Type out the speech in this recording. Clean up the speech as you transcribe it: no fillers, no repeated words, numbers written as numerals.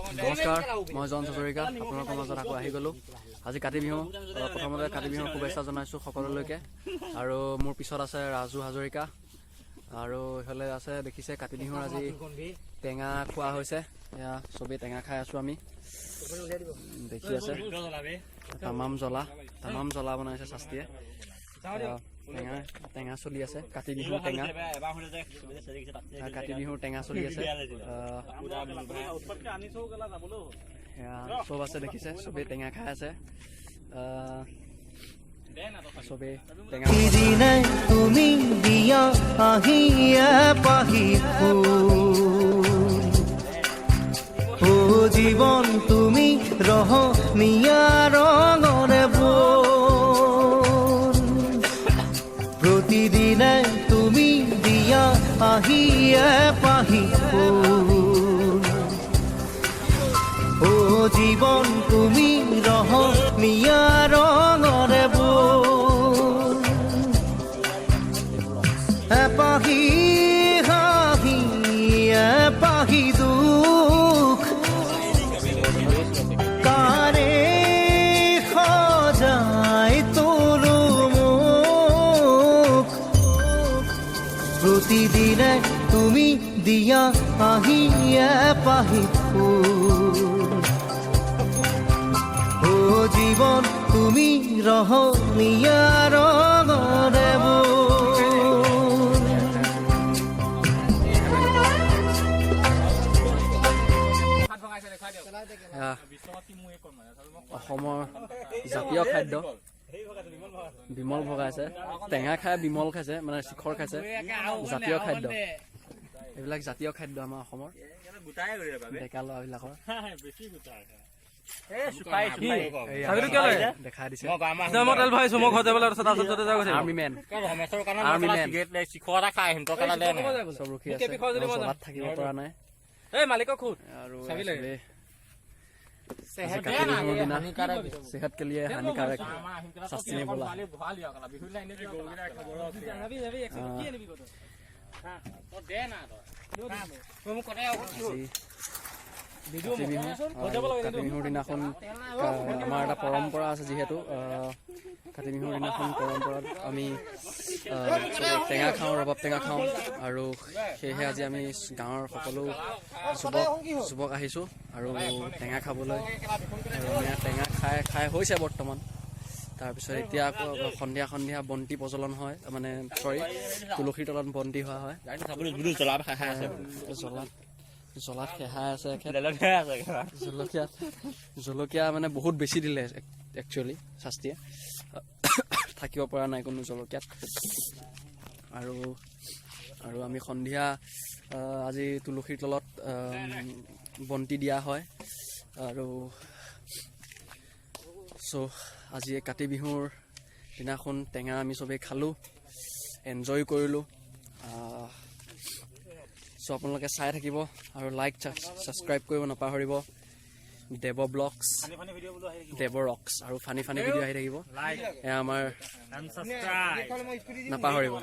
নমস্কাৰ, মই জন হাজৰিকা, আপোনালোকৰ মাজত আকৌ আহি গ'লোঁ। আজি কাতি বিহু। প্ৰথমতে কাতি বিহুৰ শুভেচ্ছা জনাইছোঁ সকলোলৈকে। আৰু মোৰ পিছত আছে ৰাজু হাজৰিকা আৰু ইফালে আছে। দেখিছে, কাতি বিহুৰ আজি টেঙা খোৱা হৈছে। এয়া চবেই টেঙা খাই আছোঁ আমি। দেখি আছে, তামাম জ্বলা, তামাম জ্বলা বনাইছে শাস্ত্ৰীয়ে। এয়া টেঙা টেঙা চলি আছে, কাতি বিহুৰ টেঙা। কাতি বিহুৰ টেঙা চলি আছে। এয়া চব আছে, দেখিছে, চবেই টেঙা খাই আছে। চবেই টেঙা। প্ৰতিদিনে তুমি দিয়া আহি এপাহি ফুল, অ জীৱন, তুমি ৰহণীয়া ৰঙৰে বোল। প্ৰতিদিনে তুমি দিয়া আহি এপাহি ফুল, অ জীৱন, তুমি ৰহণীয়া ৰঙৰে বোল। এপাহি হাঁহি, এপাহি দুখ, কাৰে সজাই তোলো মোক। প্ৰতিদিনে তুমি দিয়া আহি এপাহি ফুল, অ জীৱন, তুমি ৰহণীয়া ৰঙৰে বোল। এয়া অসমৰ জাতীয় খাদ্য। বিমল ভগাইছে, টেঙা খাই বিমল খাইছে, মানে শিখৰ খাইছে। জাতীয় খাদ্য এইবিলাক, জাতীয় খাদ্য আমাৰ অসমৰ ডেকা ল'ৰাবিলাকৰ। এইয়া দেখাই দিছে। মই তেল ভৰাইছো, মই ঘৰত যাবলৈ তাৰপিছত গৈছে। আৰ্মি মেন, আৰ্মি মেন চব ৰখি আছে, জ্বলাত থাকিব পৰা নাই। এই মালিকক সুধ। আৰু চবেই আজি কাতি বিহুৰ দিনা सेहत के लिए हानिकारक, शास्त्री ने बोला। আজি কাতি বিহু আৰু কাতি বিহুৰ দিনাখন আমাৰ এটা পৰম্পৰা আছে। যিহেতু কাতি বিহুৰ দিনাখন পৰম্পৰাত আমি চবে টেঙা খাওঁ, ৰবাব টেঙা খাওঁ। আৰু সেয়েহে আজি আমি গাঁৱৰ সকলো যুৱক যুৱক আহিছোঁ আৰু টেঙা খাবলৈ। আৰু আমি ইয়াত টেঙা খাই খাই হৈছে বৰ্তমান। তাৰপিছত এতিয়া আকৌ সন্ধিয়া সন্ধিয়া বন্তি প্ৰজ্বলন হয়, মানে চৰি, তুলসীৰ তলত বন্তি হোৱা হয়। জ্বলাত জ্বলাত খেহাই আছে এখেত। জলকীয়া জলকীয়া মানে বহুত বেছি দিলে একচুৱেলি শাস্ত্ৰীয়ে, থাকিব পৰা নাই কোনো জলকীয়াত। আৰু আৰু আমি সন্ধিয়া আজি তুলসীৰ তলত বন্তি দিয়া হয়। আৰু চ' আজি এই কাতি বিহুৰ দিনাখন টেঙা আমি চবেই খালোঁ, এনজয় কৰিলোঁ। চ' আপোনালোকে চাই থাকিব আৰু লাইক, ছাবস্ক্ৰাইব কৰিব নাপাহৰিব। দেৱ ব্লগছ, দেৱ ৰক্স আৰু ফানি ফানি ভিডিঅ' আহি থাকিব। এয়া আমাৰ নাপাহৰিব।